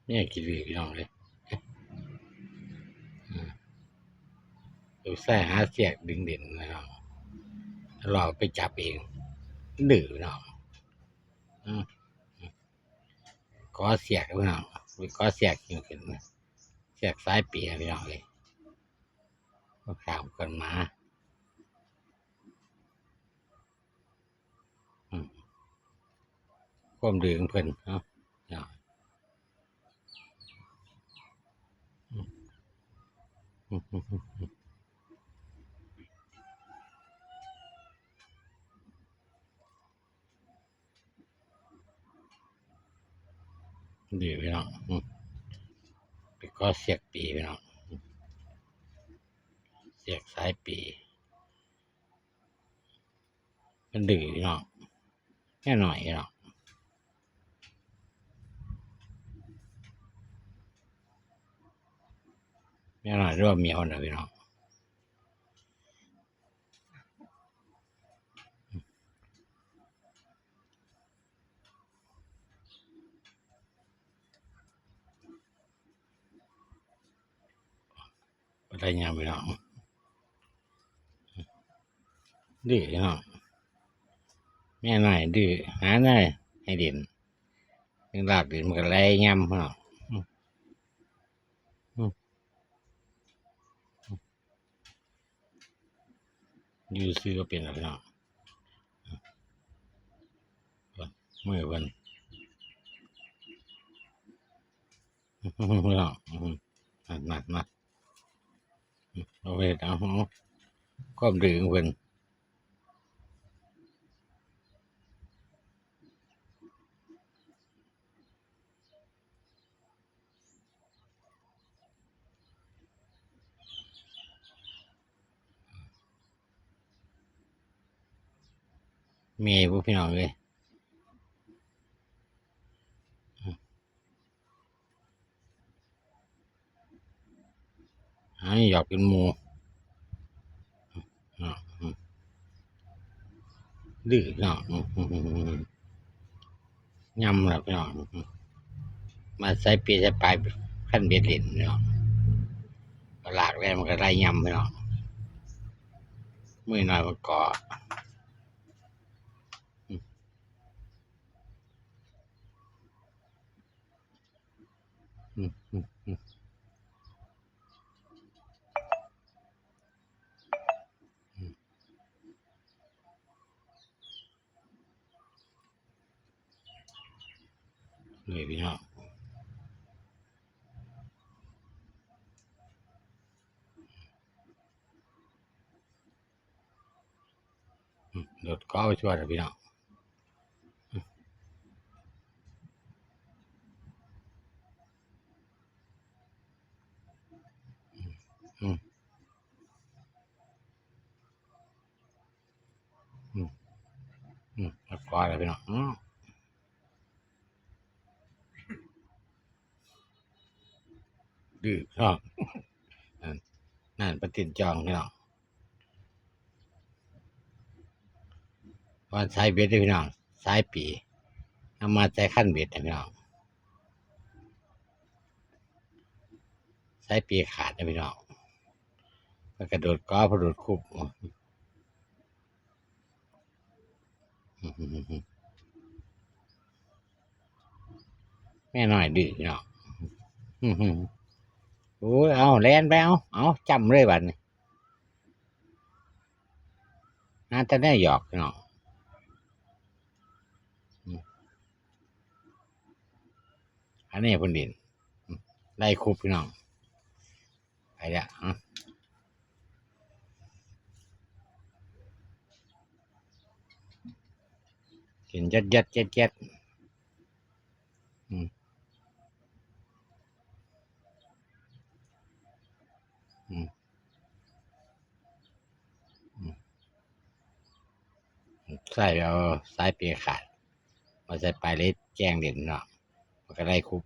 ແມ່ຂີ້ດື້ພີ່ນ້ອງເອີຍ. ອືມ ລູກຊາຍຫາສຽກດຶງເຫຼັ້ນພີ່ນ້ອງ ລອກໄປຈັບເອງ ດື້ພີ່ນ້ອງ. ອືມ ຂໍສຽກພີ່ນ້ອງ ໄປຂໍສຽກຂຶ້ນ ສຽກສາຍເປພີ່ນ້ອງເອີຍ. ມາຂ້າມກັນມາ ອືມ ຄວາມດື້ຂອງເພິ່ນເນາະ. ອືມ ດີພີ່ນ້ອງ ອືມ ໄປຂໍສຽກເປພີ່ນ້ອງ ສຽກສາຍເປ ມັນດື້ພີ່ນ້ອງ ແມວນ້ອຍພີ່ນ້ອງ ແມວນ້ອຍ ຫຼືວ່າແມວນະພີ່ນ້ອງ. ບໍ່ໄດ້ຫຍັງພີ່ນ້ອງ ດື້ພີ່ນ້ອງ ແມວນ້ອຍດື້ ຫາແນວໃຫ້ຫຼິ້ນ ເວລາຫຼິ້ນມັນກໍໄລ່ຫຍ້ຳພີ່ນ້ອງ ອືມ ອືມ. ຢູ່ຊື່ກໍເປັນແລ້ວພີ່ນ້ອງ ມືເພິ່ນ ພີ່ນ້ອງ ນັ້ນໆ ເອົາໄປເຮັດເອົາ ຄວາມດື້ຂອງເພິ່ນ. ແມ່ບໍ່ພີ່ນ້ອງເອີຍ ຫາຫຍອກເປັນໝູ່ ດື້ພີ່ນ້ອງ ຫຍ້ຳລະພີ່ນ້ອງ ມາໃສ່ເປໃສ່ປາຍ ຄັນເບັດຫຼິ້ນພີ່ນ້ອງ ປາຫຼາກແລ້ວມັນກໍໄລ່ຫຍ້ຳພີ່ນ້ອງ ມືນ້ອຍມັນກໍ ອືມ ອືມ ອືມ ອືມ ນີ້ພີ່ນ້ອງ ອືມ ໂດດກໍໄປທົ່ວແລ້ວພີ່ນ້ອງ ອືມ ອືມ ອືມ ອືມ ກໍໄປແລ້ວພີ່ນ້ອງ ອືມ. ດື້ພີ່ນ້ອງ ນັ້ນ ນັ້ນປາຕີນຈ່ອງພີ່ນ້ອງ ວ່າສາຍເບັດເດ້ພີ່ນ້ອງ ສາຍປີ ເອົາມາໃສ່ຄັນເບັດນະພີ່ນ້ອງ ສາຍປີຂາດນະພີ່ນ້ອງ ມັນກະໂດດກໍ ໂດດຄຸບ. ແມ່ນ້ອຍດື້ເນາະ ໂອ້ຍ ເອົາ ແລ່ນໄປ ເອົາ ເອົາ ຈ້ຳເລີຍບາດນີ້ ຫາແຕ່ແນວຫຍອກເນາະ ອັນນີ້ເພິ່ນຫຼິ້ນ ໄລ່ຄຸບພີ່ນ້ອງ. ໄປລະ ອະ ກິນຈັດໆ ອືມ ອືມ ອືມ ໃສ່ເອົາສາຍເປຂາດ ມາໃສ່ປາຍເລັດແກງເຫຼັ້ນເນາະ ມັນກໍໄດ້ຄຸບ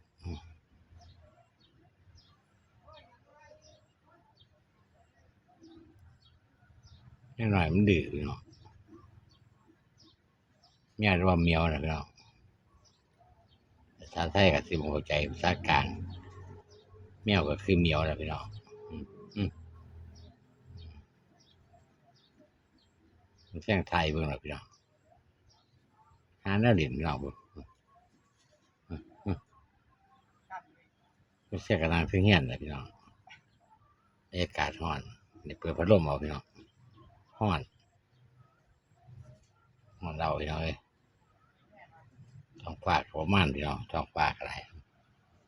ແນວໜ້ອຍມັນດື້ເນາະ ແມວ ຫຼືວ່າແມວນະພີ່ນ້ອງ ສາໄທກໍຊິບໍ່ເຂົ້າໃຈພາສາກາງ. ແມວກໍຄືໝຽວລະພີ່ນ້ອງ. ອືມ ອືມ ແຊງຖ່າຍເບິ່ງລະພີ່ນ້ອງ. ຫາແນວຫຼິ້ນພີ່ນ້ອງເບິ່ງ. ອືມ ອືມ ແຊງກະນັ່ງເທິງເຮືອນລະພີ່ນ້ອງ. ອາກາດຮ້ອນ ນີ້ເປີດພັດລົມເອົາພີ່ນ້ອງ. ຮ້ອນ ຮ້ອນເອົາພີ່ນ້ອງເອີຍ. ທ້ອງຟ້າກໍປະມານພີ່ນ້ອງ ທ້ອງຟ້າກໍໄດ້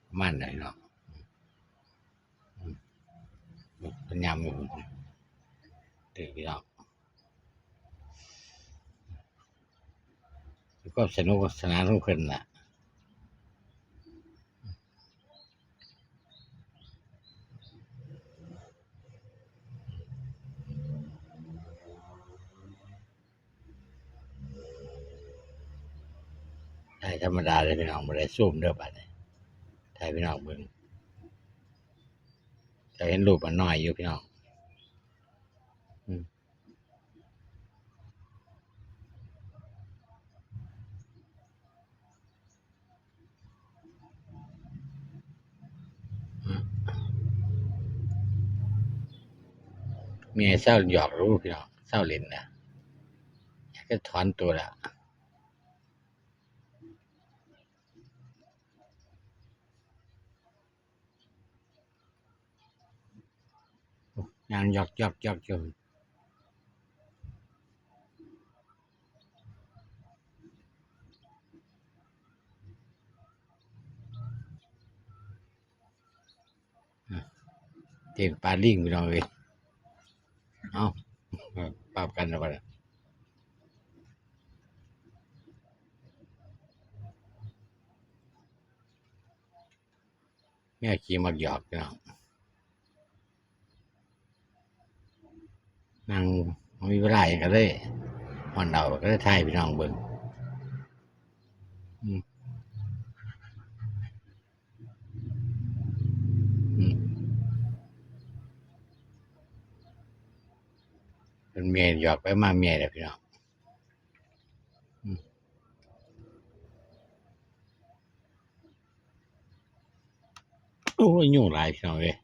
ປະມານນັ້ນພີ່ນ້ອງ. ອືມ ເພິ່ນຍາມຢູ່ ເດີພີ່ນ້ອງ. ມີຄວາມສະໜຸກສະໜານຂອງເພິ່ນລະ. ຖ່າຍທຳມະດາເດີພີ່ນ້ອງ ບໍ່ໄດ້ຊູມເດີບາດນີ້ ຖ່າຍໃຫ້ພີ່ນ້ອງເບິ່ງ. ຈະເຫັນຮູບມັນນ້ອຍຢູ່ພີ່ນ້ອງ. ອືມ ແມ່ເຊົາຫຍອກລູກພີ່ນ້ອງ ເຊົາຫຼິ້ນລະ ຢາກຈະຖອນໂຕລະ. ຍ່າງຢອກໆໆຢູ່. ເຕັ້ນປາລິງພີ່ນ້ອງເອີຍ. ເອົ້າ ປາບກັນແລ້ວບັດນີ້. ແມວຂີ້ມັກຫຍອກພີ່ນ້ອງ. ນັ່ງ ບໍ່ມີເວລາຫຍັງກໍເລີຍ ຮ້ອນເອົາ ກໍເລີຍຖ່າຍໃຫ້ພີ່ນ້ອງເບິ່ງ. ອືມ ອືມ ເພິ່ນເມື່ອຍ ຫຍອກໄປມາເມື່ອຍແລ້ວພີ່ນ້ອງ. ອືມ ໂອ້ຍ ຍຸງຫຼາຍພີ່ນ້ອງເອີຍ.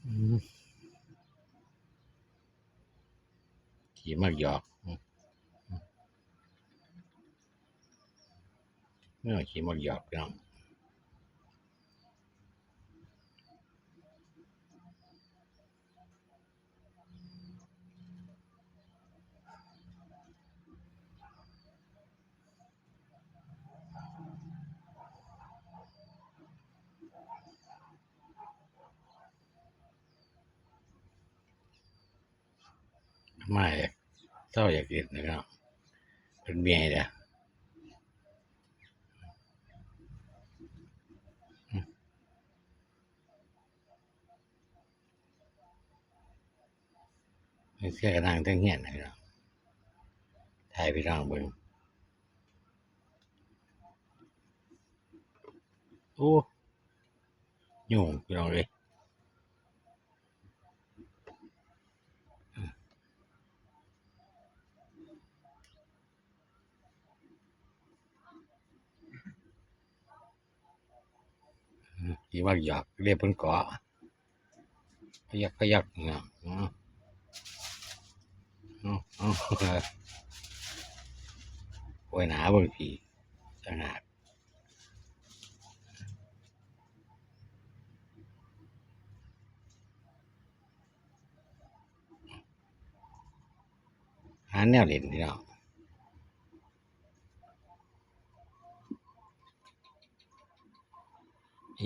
ອືມ ຂີ້ມັກຫຍອກ. ອືມ ແມວຂີ້ມັກຫຍອກພີ່ນ້ອງ. ມາເຊົາຢາກຫຼິ້ນແລ້ວເນາະ ເພິ່ນເມື່ອຍແລ້ວ. ບາງເທື່ອກໍນັ່ງເທິງເຮືອນນະພີ່ນ້ອງ ຖ່າຍໃຫ້ພີ່ນ້ອງເບິ່ງ. ໂອ້ ຍຸງພີ່ນ້ອງເອີຍ. ອືມ ຂີ້ມັກຫຍອກ ເລັບເພິ່ນເກາະ ຂະຫຍັກຂະຫຍັກເນາະ. ເອົາ ເອົາ ເອົາ ໂອ້ຍ ໜາເບິ່ງຂີ້ຕ່າງຫາກ. ຫາແນວຫຼິ້ນພີ່ນ້ອງ.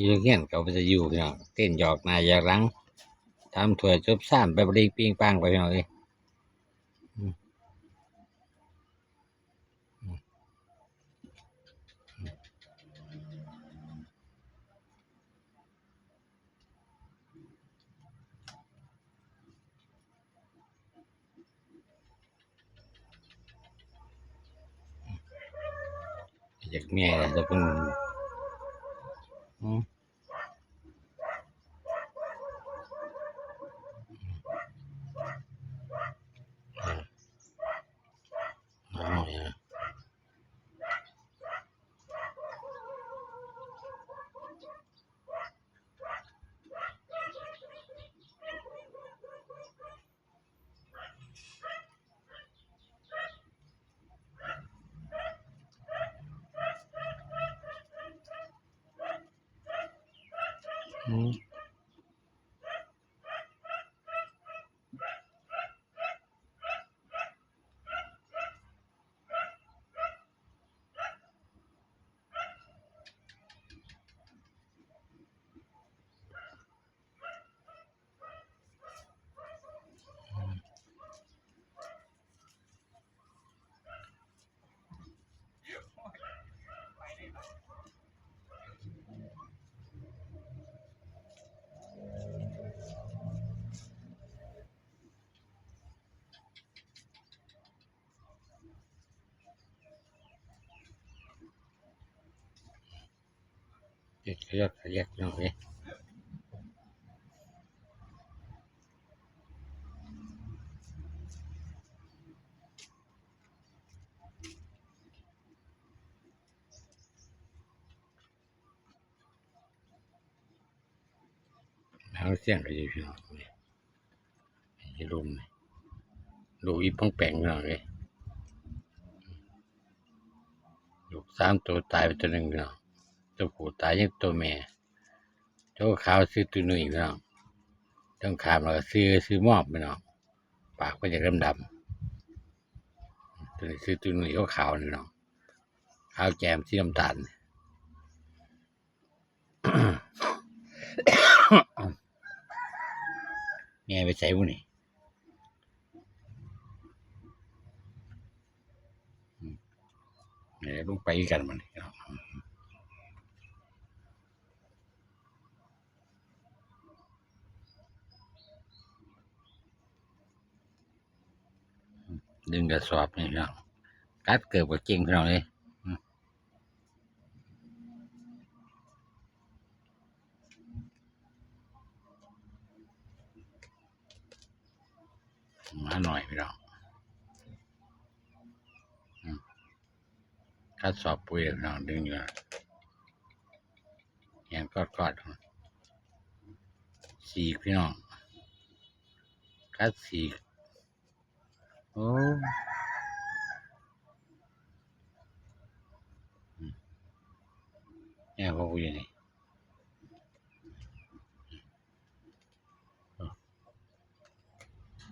ຢູ່ເຮືອນກໍບໍ່ໄດ້ຢູ່ພີ່ນ້ອງ ເຕັ້ນຫຍອກໜ້າຫຍອກຫຼັງ ທຳຖ້ວຍຈົບຊາມໄປ ປະລິງປິງປັງໄປ ພີ່ນ້ອງເອີຍ. ອືມ ອືມ ອືມ. ຢາກເມື່ອຍແລ້ວເພິ່ນ ອືມ ເອົາ ເອົາ ເອົາ. ອືມ ເຮັດຂະຫຍອກຂະແຍກ ພີ່ນ້ອງເອີຍ. ຫາງສຽງກະຢູ່ ພີ່ນ້ອງເອີຍ. ໃຫ້ລົມ ລູກອີ່ປອງແປງ ພີ່ນ້ອງເອີຍ. ລູກສາມໂຕ ຕາຍໄປໂຕໜຶ່ງ ພີ່ນ້ອງ. ໂຕຜູ້ຕາຍ ຍັງໂຕແມ່ ໂຕຂາວຊື່ຕຸ້ຍນຸ້ຍ ພີ່ນ້ອງ. ເທິງຂາມແລ້ວກະຊື່ ຊື່ມອບ ພີ່ນ້ອງ. ປາກເພິ່ນຈະດຳໆ. ໂຕນີ້ຊື່ຕຸ້ຍນຸ້ຍ ຂາວໆ ນີ້ ພີ່ນ້ອງ. ຂາວແຈ່ມ ສີນ້ຳຕານ. ແມ່ໄປໃສບຸນີ້? ອືມ ແມ່ລົງໄປຄືກັນບັດນີ້ເນາະ. ດຶງກະສອບນີ້ພີ່ນ້ອງ ກັດເກີບກະເກັ່ງ ພີ່ນ້ອງເອີຍ. ໝານ້ອຍພີ່ນ້ອງ ອືມ ກັດສອບປຸ໋ຍພີ່ນ້ອງ ດຶງຢູ່ ແຮງກອດໆ ສີກພີ່ນ້ອງ ກັດສີກ. ໂອ້ ອືມ ແນວຂອງກູຢູ່ນີ້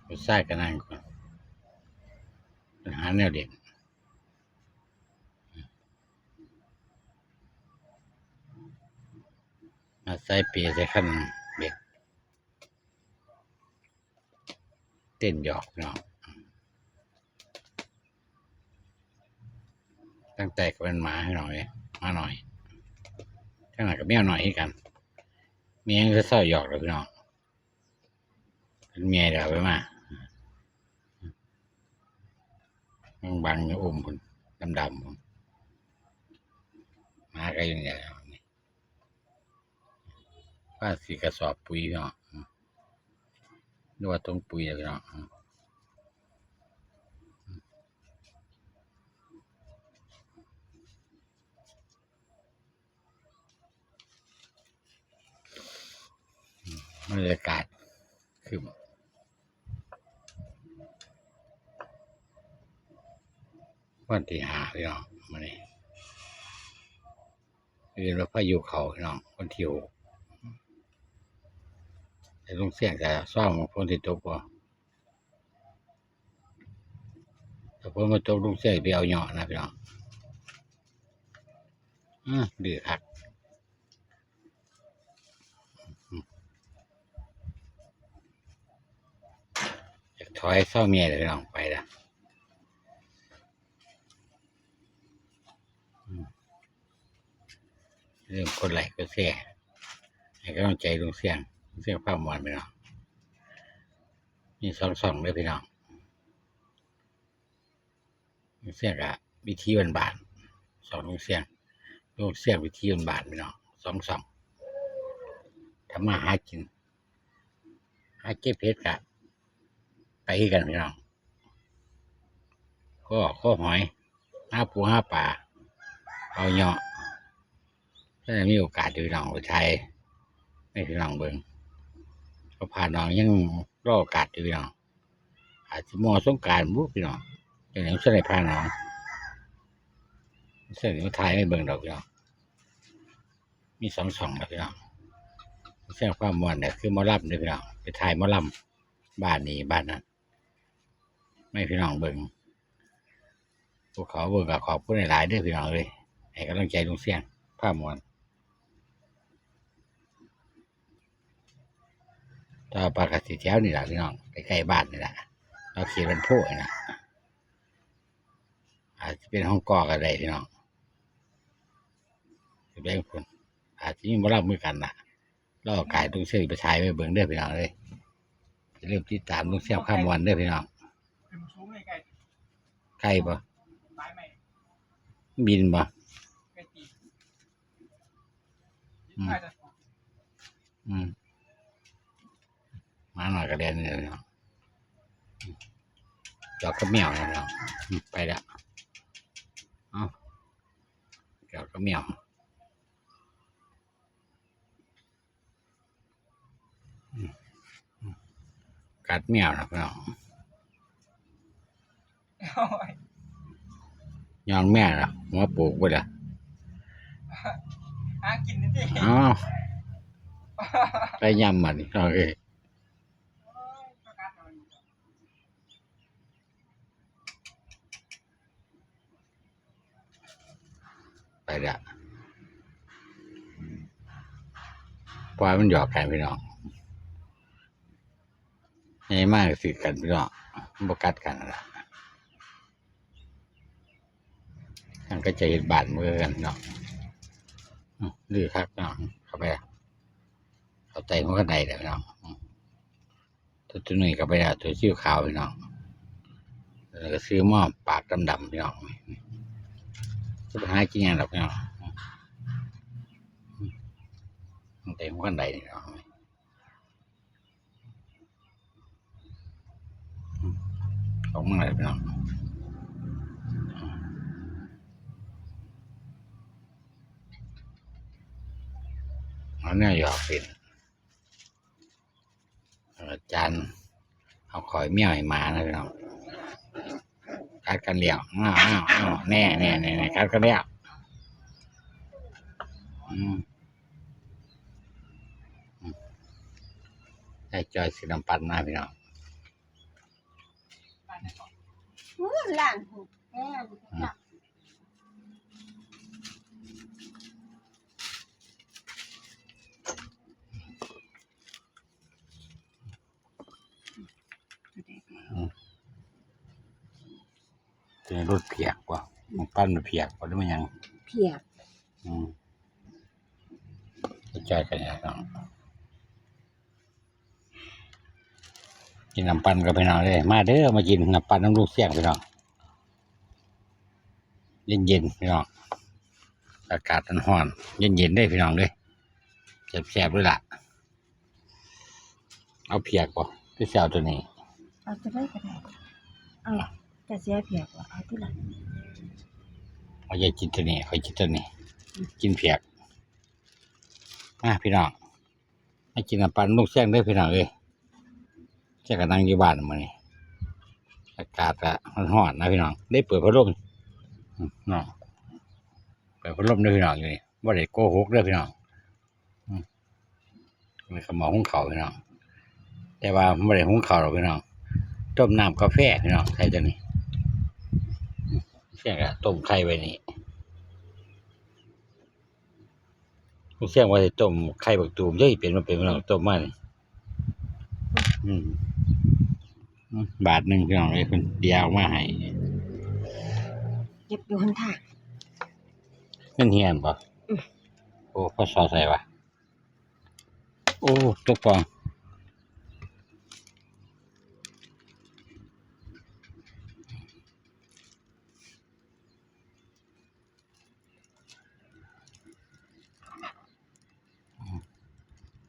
ຜູ້ຊາຍກະນັ່ງກ່ອນ ຫາແນວເຫຼັ້ນ ອາໄສເປໃສ່ຄັນເບັດ. ເຕັ້ນຫຍອກພີ່ນ້ອງ ຕັ້ງແຕ່ກະແມ່ນໝາພີ່ນ້ອງເອີຍ ໝານ້ອຍ ທາງນັ້ນກະແມວນ້ອຍຄືກັນ ແມ່ງກະເຊົາຫຍອກແລ້ວພີ່ນ້ອງ ເປັນເມຍດາວໄປມາ ບັງໆ ຢູ່ອົມພຸ້ນ ດຳໆ ພຸ້ນ ໝາກະຢູ່ນີ້ແຫຼະ. ພາສີກະສອບປຸ໋ຍພີ່ນ້ອງ ຫຼືວ່າຖົງປຸ໋ຍແຫຼະພີ່ນ້ອງ. ບັນຍາກາດ ຄື ວັນທີຫ້າ ພີ່ນ້ອງ ມື້ນີ້ ເອີ້ນວ່າພາຍຸເຂົ້າພີ່ນ້ອງ ວັນທີຫົກ ແຕ່ລຸງຊຽງກະຊອງວ່າຝົນຊິຕົກບໍ່ ຖ້າຝົນບໍ່ຕົກ ລຸງຊຽງຊິໄປເອົາເຍາະນະພີ່ນ້ອງ. ອື ດື້ຄັກ. ຢາກຖອຍເຊົາເມຍແລ້ວພີ່ນ້ອງ ໄປລະ. ອືມ ຢ່າລືມກົດໄລ້ກົດແຊ ໃຫ້ກຳລັງໃຈລຸງຊຽງ ລຸງຊຽງພາມ່ວນພີ່ນ້ອງ. ມີສອງຊ່ອງເດີພີ່ນ້ອງ. ລຸງຊຽງກະວິຖີບ້ານໆ ຊ່ອງລຸງຊຽງ ລຸງຊຽງວິຖີບ້ານໆ ພີ່ນ້ອງ ສອງຊ່ອງ ທຳມາຫາກິນ ຫາເກັບເຫັດກະໄປຄືກັນພີ່ນ້ອງ ຂໍ ຂໍຫອຍ ຫາປູຫາປາ ເອົາເຍາະ. ຖ້າມີໂອກາດຢູ່ພີ່ນ້ອງ ໄປຖ່າຍໃຫ້ພີ່ນ້ອງເບິ່ງ ເພາະພານ້ອງຍັງລໍໂອກາດຢູ່ພີ່ນ້ອງ. ອາດຊິມໍ່ສົງການບຸພີ່ນ້ອງ ຈັ່ງໃດຈັ່ງຊິໄດ້ພານ້ອງ ຈັ່ງຊິມາຖ່າຍໃຫ້ເບິ່ງດອກພີ່ນ້ອງ. ມີສອງຊ່ອງດອກພີ່ນ້ອງ ແຊວຄວາມມ່ວນນີ້ຄືໝໍລຳເດ້ພີ່ນ້ອງ ໄປຖ່າຍໝໍລຳບ້ານນີ້ບ້ານນັ້ນ ໃຫ້ພີ່ນ້ອງເບິ່ງ. ຜູ້ເຂົ້າເບິ່ງກໍຂອບຄຸນຫຼາຍໆເດີພີ່ນ້ອງເອີຍ ໃຫ້ກຳລັງໃຈລຸງຊຽງພາມ່ວນ. ຕໍ່ໄປກໍຊິແຖວນີ້ລະພີ່ນ້ອງ ໃກ້ໆບ້ານນີ້ລະ ເນາະ ເຂດບ້ານໂພນີ້ລະ ອາດຈະເປັນຫ້ອງກອກໍໄດ້ພີ່ນ້ອງ ຊິໄປພຸ້ນ ອາດຈະມີໝໍລຳຄືກັນລະ. ລອໂອກາດລຸງຊຽງໄປຖ່າຍໃຫ້ເບິ່ງເດີພີ່ນ້ອງເອີຍ. ຢ່າລືມຕິດຕາມລຸງຊຽງພາມ່ວນເດີພີ່ນ້ອງ. ໄກບໍ່? ບິນບໍ່? ອືມ ອືມ ໝານ້ອຍກໍແລ່ນນີ້ແຫຼະພີ່ນ້ອງ. ຈອດກັບແມວນະພີ່ນ້ອງ. ອືມ ໄປແລ້ວ. ເອົ້າ ຈອດກັບແມວ. ອືມ ອືມ ກັດແມວນະພີ່ນ້ອງ. ໂອ້ຍ ຍ້ອນແມວນະ ຫົວໂປກເບິດລະ. ຫາກິນນີ້ຕິ. ເອົ້າ ໄປຍາມມັນ ເອີ. ໄປແລ້ວ ປ່ອຍມັນຫຍອກກັນພີ່ນ້ອງ. ໃຫຍ່ມາກໍຖືກກັນພີ່ນ້ອງ ມັນບໍ່ກັດກັນລະ. ມັນກໍຈະເຮັດບ້ານເມືອກັນເນາະ. ອືມ ດື້ຄັກເນາະ. ເຂົ້າໄປ ເຂົ້າໃຕ້ຫົວຄັນໄດແລ້ວເນາະ. ອືມ ຕົວ ຕົວນີ້ກໍໄປແລ້ວ ຕົວສີຂາວພີ່ນ້ອງ. ແລ້ວກໍຊື້ມອບປາກດຳໆພີ່ນ້ອງ. ຈະໄປຫາກິນຫຍັງດອກພີ່ນ້ອງ. ອືມ ເຕັມຄັນໄດນີ້ພີ່ນ້ອງ. ອືມ ອອກມາແລ້ວພີ່ນ້ອງ. ເອົາແນວຢອກເປັນ ອາຈານເອົາຂ້ອຍແມວໃຫ້ໝານະພີ່ນ້ອງ. ກັດກັນແລ້ວ ອ້າວໆໆ ແນ່ໆໆ ກັດກັນແລ້ວ. ອືມ ອືມ ຍາຍຈ້ອຍຊື້ນ້ຳປັ່ນມາພີ່ນ້ອງ. ອື້ ລ້າງຫູແມ່ ອືມ ອືມ ເປັນລົດພຽກບໍ່? ມັນປັ່ນພຽກບໍ່ ຫຼືວ່າຫຍັງ? ພຽກ. ອືມ ເຂົ້າໃຈກັນແລ້ວເນາະ. ກິນນ້ຳປັ່ນກັນພີ່ນ້ອງເອີຍ. ມາເດີ ມາກິນນ້ຳປັ່ນນຳລຸງຊຽງພີ່ນ້ອງ. ເຢັນໆ ພີ່ນ້ອງ ອາກາດຮ້ອນໆ ເຢັນໆເດ້ພີ່ນ້ອງເອີຍ. ແຊບໆເລີຍລະ. ເອົາພຽກບໍ່ ຫຼືຊິເອົາຕົວນີ້? ເອົາຕົວໃດກໍໄດ້. ເອົາ ເຈົ້າຊິເອົາພຽກບໍ່? ເອົາຕິລະ. ຂ້ອຍຢາກກິນຕົວນີ້ ຂ້ອຍກິນຕົວນີ້. ອືມ ກິນພຽກ. ມາພີ່ນ້ອງ ມາກິນນ້ຳປັ່ນລຸງຊຽງເດີພີ່ນ້ອງເອີຍ. ຊຽງກໍນັ່ງຢູ່ບ້ານມື້ນີ້ ອາກາດກໍຮ້ອນໆນະພີ່ນ້ອງ ໄດ້ເປີດພັດລົມ. ອືມ ເນາະ ເປີດພັດລົມເດີພີ່ນ້ອງ ຢູ່ນີ້ ບໍ່ໄດ້ໂກຫົກເດີພີ່ນ້ອງ. ອືມ ນີ້ກໍໝໍ້ຫຸງເຂົ້າພີ່ນ້ອງ ແຕ່ວ່າບໍ່ໄດ້ຫຸງເຂົ້າດອກພີ່ນ້ອງ ຕົ້ມນ້ຳກາແຟພີ່ນ້ອງ ໃສ່ຕົວນີ້. ອືມ ຊຽງກໍຕົ້ມໄຂ່ໄວ້ນີ້. ລຸງຊຽງວ່າຊິຕົ້ມໄຂ່ບັກຕູມ ຈັກຊິເປັນບໍ່ເປັນພີ່ນ້ອງ ຕົ້ມມານີ້. ອືມ ອືມ ບາດໜຶ່ງພີ່ນ້ອງເອີຍ ເພິ່ນເດຍອອກມາໃຫ້. ເກັບຢູ່ຫົນທາງ. ເງິນເຮຍບໍ່? ອືມ ໂອ້ ພໍ້ສໍໃສ່ວະ. ໂອ້ ຕົກປ່ອງ.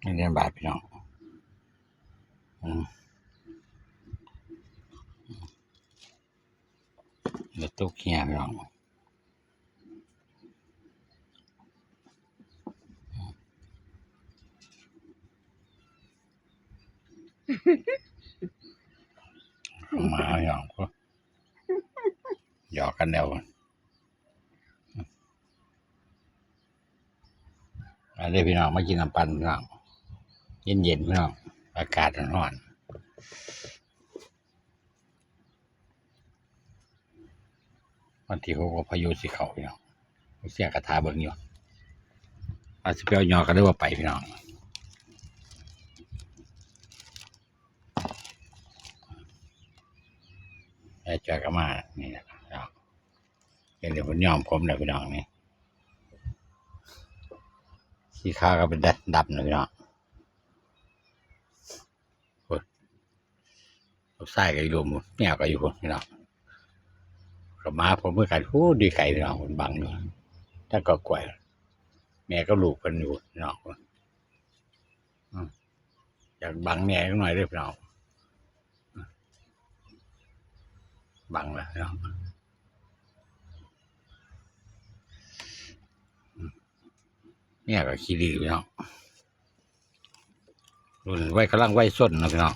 ເງິນບາດພີ່ນ້ອງ. ອືມ ແລ້ວຕົກເຮຍພີ່ນ້ອງ. ໝາຫຍັງ ຫຍອກກັນແລ້ວ. ມາເດີພີ່ນ້ອງ ມາກິນນ້ຳປັ່ນພີ່ນ້ອງ. ເຢັນໆ ພີ່ນ້ອງ ອາກາດຮ້ອນໆ ວັນທີຫົກ ພາຍຸຊິເຂົ້າ ພີ່ນ້ອງ. ເສຍງກະຖາເບິ່ງຢູ່ ວ່າຊິໄປເອົາຫຍໍ້ ກໍເລີຍບໍ່ໄປ ພີ່ນ້ອງ. ແອຈອຍກໍມານີ້ແຫຼະເນາະ ເຫັນເພິ່ນຍ້ອມຜົມແລ້ວ ພີ່ນ້ອງ. ນີ້ ສີຂາວກໍເປັນດຳແລ້ວ ພີ່ນ້ອງ. ໂອ້ຍ ລູກຊາຍກໍຢູ່ລຸ່ມ ແມວກໍຢູ່ພຸ້ນ ພີ່ນ້ອງ. ກໍມາພ້ອມກັນ ໂອ້ ດີໄກ ພີ່ນ້ອງ ເພິ່ນບັງຢູ່ ທັງກໍກ້ວຍ ແມ່ກັບລູກເພິ່ນຢູ່ ພີ່ນ້ອງ. ອືມ ຢາກບັງແດ່ຈັກໜ້ອຍເດີ ພີ່ນ້ອງ ບັງລະ ພີ່ນ້ອງ. ອືມ ແມວກໍຂີ້ດື້ ພີ່ນ້ອງ. ລຸ້ນໄວ ກຳລັງໄວຊົນເນາະ ພີ່ນ້ອງ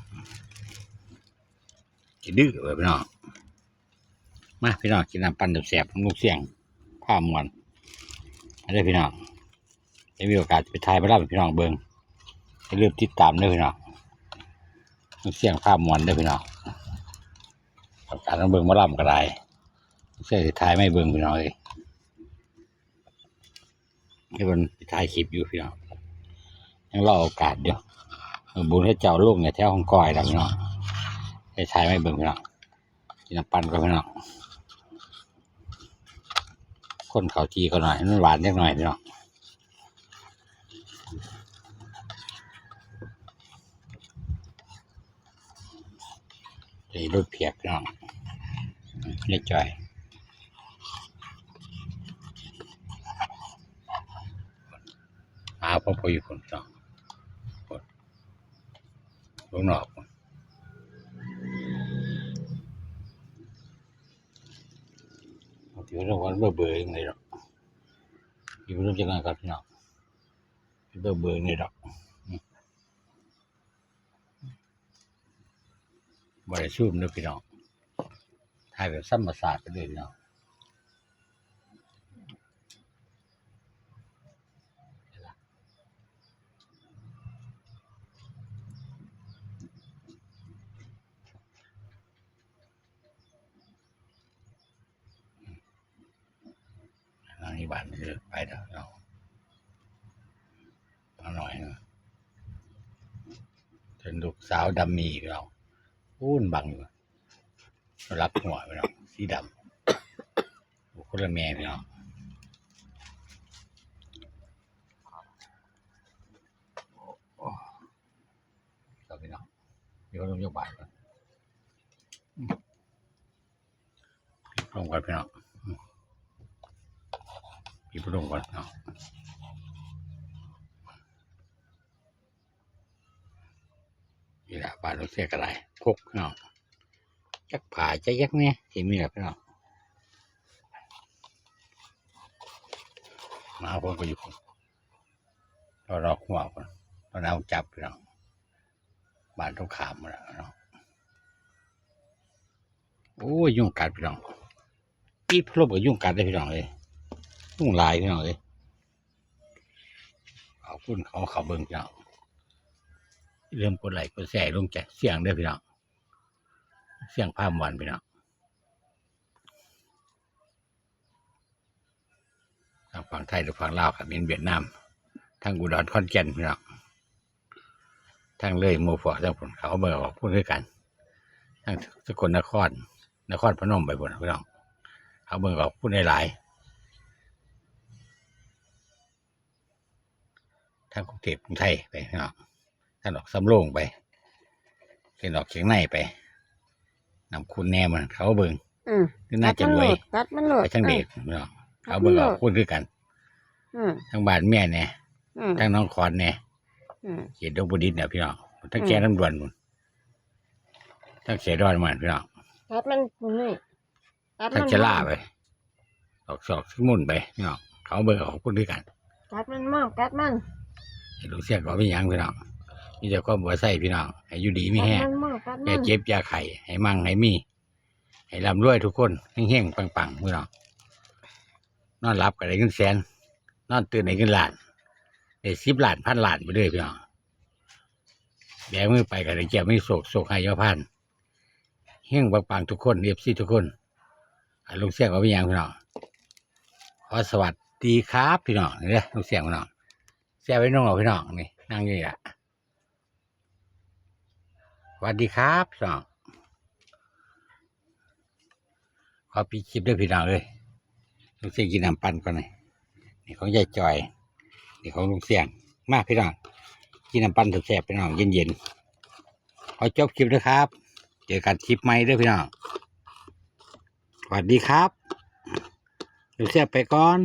ຂີ້ດື້ເວີຍ ພີ່ນ້ອງ. ມາ ພີ່ນ້ອງ ກິນນ້ຳປັ່ນແຊບໆ ຂອງລຸງຊຽງ ພາມ່ວນ ມາເດີ ພີ່ນ້ອງ. ໄດ້ມີໂອກາດໄປຖ່າຍໝໍລຳໃຫ້ພີ່ນ້ອງເບິ່ງ ຢ່າລືມຕິດຕາມເດີ ພີ່ນ້ອງ. ລຸງຊຽງພາມ່ວນເດີ ພີ່ນ້ອງ. ຕ້ອງການມາເບິ່ງໝໍລຳກໍໄດ້ ລຸງຊຽງຊິຖ່າຍມາໃຫ້ເບິ່ງ ພີ່ນ້ອງເອີຍ. ໃຫ້ເພິ່ນຖ່າຍຄລິບຢູ່ ພີ່ນ້ອງ ຍັງລໍໂອກາດຢູ່. ເອີ ບຸນເຂົາເຈົ້າລົງແຖວຫ້ອງກ້ອຍແລ້ວ ພີ່ນ້ອງ ໄດ້ຖ່າຍມາໃຫ້ເບິ່ງ ພີ່ນ້ອງ. ກິນນ້ຳປັ່ນກ່ອນ ພີ່ນ້ອງ. ຄົນເຂົ້າທີ່ເຂົ້າໜ້ອຍ ໃຫ້ມັນຫວານຈັກໜ້ອຍ ພີ່ນ້ອງ. ນີ້ລົດພຽບ ພີ່ນ້ອງ ເລີຍຈ່ອຍ ຫາພໍ່ຜູ້ຢູ່ພຸ້ນ ພີ່ນ້ອງ ພຸ້ນ ຂ້າງນອກພຸ້ນ. ເອົາ ເບິ່ງເບິ່ງເລີຍດອກ ຢູ່ເບິ່ງຈັກໜ້ອຍກ່ອນ ພີ່ນ້ອງ ເບິ່ງເບິ່ງເລີຍດອກ. ອືມ ບໍ່ໄດ້ຊູມເດີພີ່ນ້ອງ ຖ່າຍແບບທຳມະຊາດໄປເລີຍເນາະ. ຫຼັງນີ້ບາດນີ້ເລີຍ ໄປແລ້ວເນາະ ເອົາໜ້ອຍເນາະ. ເປັນລູກສາວດຳໝີ່ເນາະ ປູນບັງຢູ່ ລັບຫົວພີ່ນ້ອງ ສີດຳ ໂອ້ ຄົນລະແມ່ພີ່ນ້ອງ. ເຈົ້າພີ່ນ້ອງ ມີຄົນລົງຍົກບາດກ່ອນ ອືມ ປິດພັດລົມກ່ອນພີ່ນ້ອງ ອືມ ປິດພັດລົມກ່ອນພີ່ນ້ອງ. ນີ້ລະ ບ້ານເຮົາເສຍກະໄດ້ ຄົກເນາະ ຈັກຜາ ຈັກຫຍັງແດ່ ທີ່ມີລະພີ່ນ້ອງ. ໝາເພິ່ນກໍຢູ່ພຸ້ນ ລອກຫົວພຸ້ນ ລອກໜ້າຈັບພີ່ນ້ອງ ບ້ານຕົງຂ້າມພຸ້ນລະເນາະ. ໂອ້ຍ ຍຸງກັດພີ່ນ້ອງ ປິດພັດລົມກໍຍຸງກັດເດ້ພີ່ນ້ອງເອີຍ ຍຸງຫຼາຍພີ່ນ້ອງເອີຍ. ຂອບຄຸນເຂົາເຂົ້າເບິ່ງພີ່ນ້ອງ ຢ່າລືມກົດໄລ້ກົດແຊໃຫ້ລຸງແຈ ຊຽງເດີພີ່ນ້ອງ ຊຽງພາມ່ວນພີ່ນ້ອງ. ທາງຝັ່ງໄທ ທາງຝັ່ງລາວ ຂະເໝນ ຫວຽດນາມ ທາງອຸດອນ ຂອນແກ່ນພີ່ນ້ອງ ທາງເລີຍ ໝູ່ພວກທາງພຸ້ນ ເຂົາເບິ່ງຂອບຄຸນຄືກັນ ທາງສະກົນນະຄອນ ນະຄອນພະນົມໄປພຸ້ນພີ່ນ້ອງ ເຂົາເບິ່ງຂອບຄຸນຫຼາຍໆ. ທາງກຸງເທບກຸງໄທໄປເນາະ ທາງອອກສຳໂລງໄປ ເຂດອອກຂຽງໃນໄປ ນ້ຳຂຸນແດ່ ມັນເຂົາເບິ່ງ ອືມ ຄືໜ້າຈະລວຍ ຕັດມັນໂລດ ຕັດມັນໂລດ ໄປທາງເດດເນາະ ເອີ ເຂົາເບິ່ງ ຕັດມັນໂລດ ຂອບຄຸນຄືກັນ ອືມ ທາງບ້ານເມຍແດ່ ອືມ ທາງໜອງຂອນແດ່ ອືມ ເຂດດົງບໍ່ດິດນະພີ່ນ້ອງ ທາງແກ່ນຳດວນພຸ້ນ ອືມ ທາງເຂດດອນມັນພີ່ນ້ອງ ຕັດມັນນີ້ ຕັດມັນ ທາງຈະລາໄປ ອອກຊອກຊິມຸນໄປພີ່ນ້ອງ ເຂົາເບິ່ງເຂົາຂອບຄຸນຄືກັນ ຕັດມັນມາ ຕັດມັນ ໃຫ້ລູກຊຽງກໍມີຫຍັງພີ່ນ້ອງ ມີແຕ່ຄວາມປອດໄພພີ່ນ້ອງ ໃຫ້ຢູ່ດີມີແຮງ ຕັດມັນມາ ຕັດມັນ ຢ່າເຈັບຢ່າໄຂ້ ໃຫ້ມັ່ງໃຫ້ມີ ໃຫ້ລ່ຳລວຍທຸກຄົນ ເຮັງໆ ປັງໆ ພີ່ນ້ອງ ນອນຫຼັບກໍໄດ້ເງິນແສນ ນອນຕື່ນໄດ້ເງິນລ້ານ ໄດ້ສິບລ້ານ ພັນລ້ານໄປເລີຍພີ່ນ້ອງ. ແບມືໄປກໍໄດ້ແກ້ວມີໂຊກ ໂຊກໃຫ້ຍາວພານ ເຮັງປັງໆທຸກຄົນ ເອັຟຊີທຸກຄົນ. ອາ ລຸງແຊງກໍມີຫຍັງພີ່ນ້ອງ ຂໍສະຫວັດດີຄັບພີ່ນ້ອງ. ນີ້ເດີລຸງແຊງພີ່ນ້ອງ ແຊງໄວ້ນ້ອງພີ່ນ້ອງ ນີ້ນັ່ງຢູ່ນີ້ລະ. ສະຫວັດດີຄັບພີ່ນ້ອງ ຂໍປິດຄລິບເດີພີ່ນ້ອງເອີຍ. ລຸງແຊງກິນນ້ຳປັ່ນກ່ອນນີ້ ນີ້ຂອງຍາຍຈ່ອຍ ນີ້ຂອງລຸງແຊງ. ມາພີ່ນ້ອງ ກິນນ້ຳປັ່ນແຊບໆພີ່ນ້ອງ ເຢັນໆ. ຂໍຈົບຄລິບເດີຄັບ ເຈີກັນຄລິບໃໝ່ເດີພີ່ນ້ອງ ສະຫວັດດີຄັບ. ລຸງແຊງໄປກ່ອນ.